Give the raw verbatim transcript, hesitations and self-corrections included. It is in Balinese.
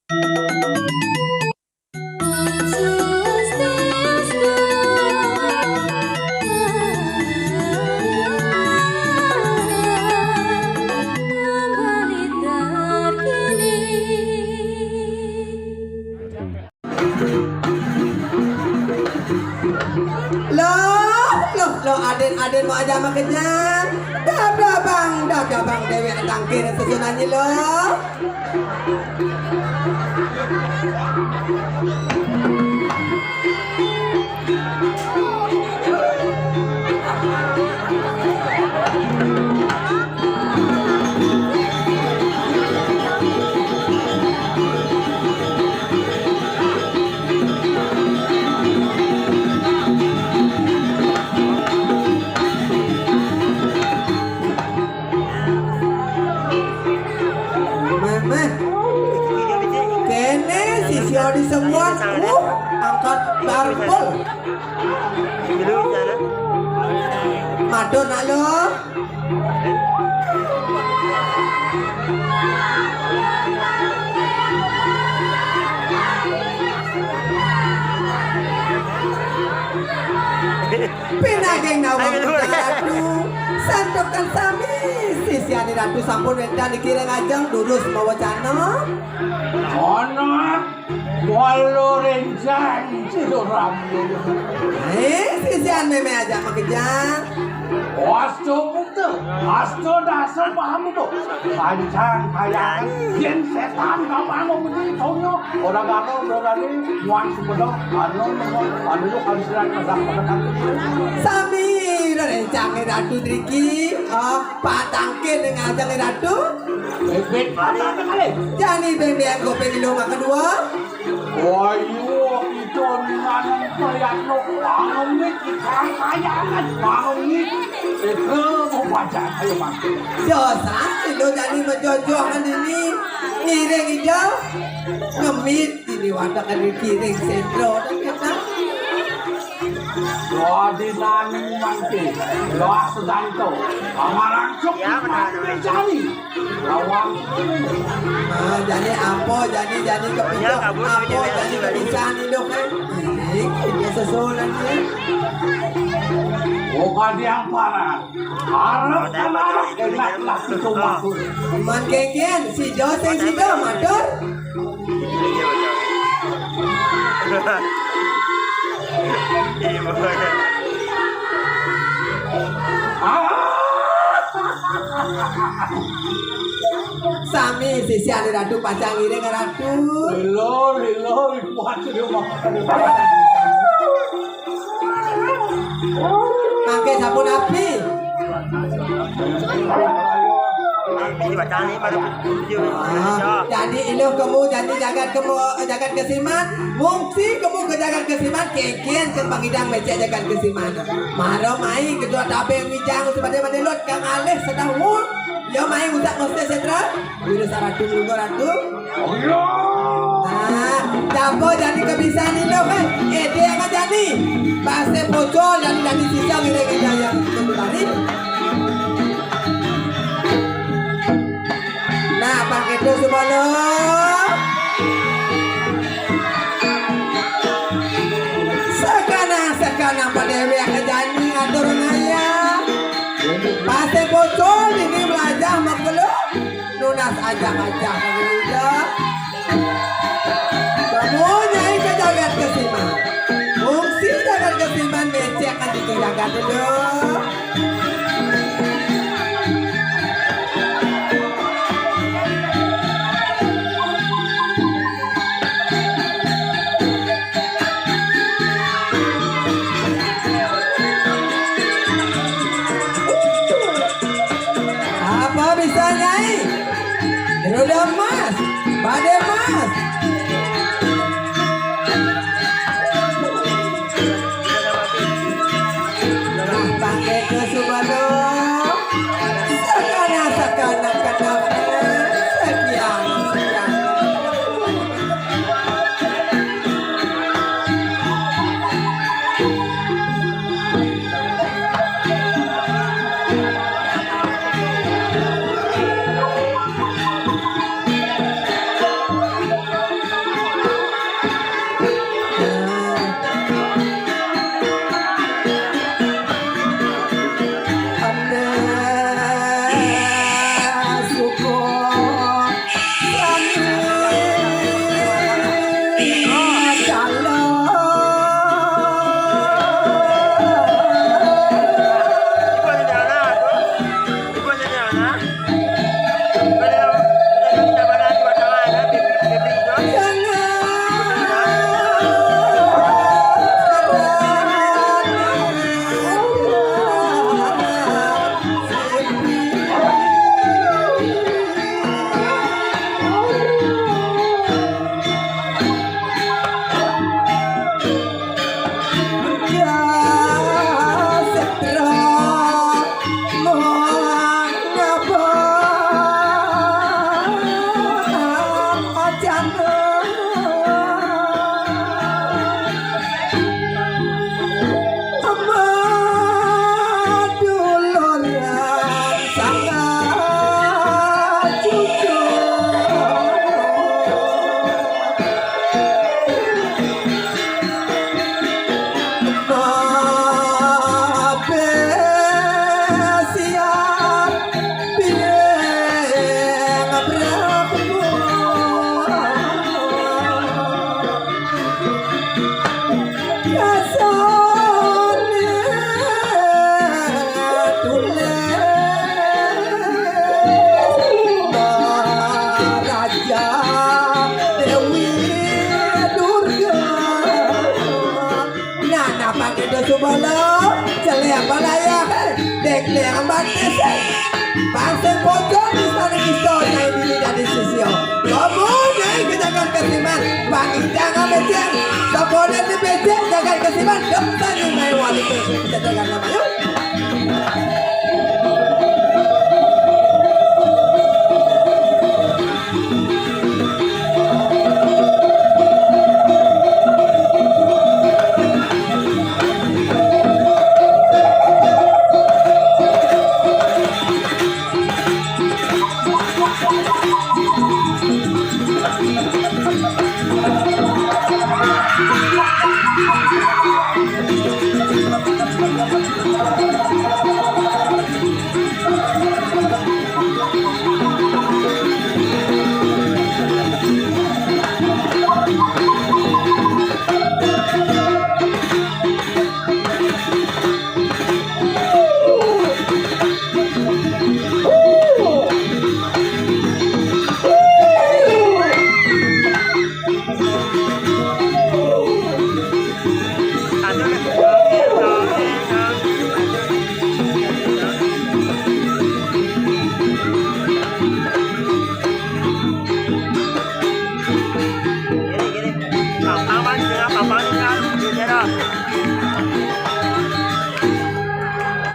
Loh, loh, loh, aden, aden mau aja sama kejang. Dab, dabang, dab, dabang, dewek tangkir susunannya, loh. Meh, meh. Kene si Sio di semua, uh, angkat barbel. Matur nak lo. Pinageng nawang Ratu, santukan sami sisiane Ratu sampun wénten niki ring ajeng durus mawacana. Ana kala rencang Sidoramya. Eh, sisian meme aja makejang. Wasta putra, asta dasa pamuda. Sancang kayangan, yen setan kapango mesti tonya, ora bakal berani muang sepeda, anu, anu, anu, anu, anu, anu. Sami rencang Ratu driki, ah, patangke ning ajeng Ratu. Bebet patang kali. Jani bembean kopeng ilung kedua. Wayu, itu nanang kayakno, pangomit, ikan kayangan, pangomit. Itu mau baca, ayo, Mas. Dosa, lo jani menjojohan ini. Ngiring ijo. Ngemit ini wadah kan kiring sentro. Wah, di nani mangke. Wah, sedanto. Amarang sok. Ya, benar. Cari. Lawang. Ah, jani apa, jani, jani kepincut. Apa, jani kepisan hidup, eh. Ini, ini susulan, eh. Bukan yang parah. Arep kan arep enak lah itu waktu. Man kekian, si Jo sing sida matur. Sami sisiane Ratu pacang ngiring Ratu. Lilo, lilo, kuat dia makan. Mangke sapunapi? Ah, jani iluh kemu, jani jagat kemu, jagat Kesiman. Ngungsi kemu ke jagat Kesiman, kengken ke pangidang mecek jagat Kesiman. Mara mai kedua tabeng wijang sebade-bade lot kang alih sedang wong. Ya mai usak mesti setra. Wira saratu lungguh ratu. Nah, jaba jani kebisan iluh, eh. Ede ama jani. Base pocol jani, jani sisa wira kejaya. Tunggu tadi. Nah, Pak Ketua Sumolo. Sekarang, sekarang Pak Dewi akan jani ngatur ngaya. Base pocol ini belajar makhluk. Nunas ajak-ajak manusia. Kamu nyai ke jagat Kesiman. Fungsi jagat Kesiman mecek kan di jagat dulu. Apa bisa, Nyai? Roda emas, badai emas. Nah, Pak Dewi Durga. Nah, nah, pakai dosu bolo, celek balayah, dek dek ambat ese. Bangsa pojok di sana iso nyai diri dari sisio. Kamu nyai ke jagat kesiman, bang ijang becek. Sekolah di becek jagat kesiman, dok tadi main wali ke jagat nama.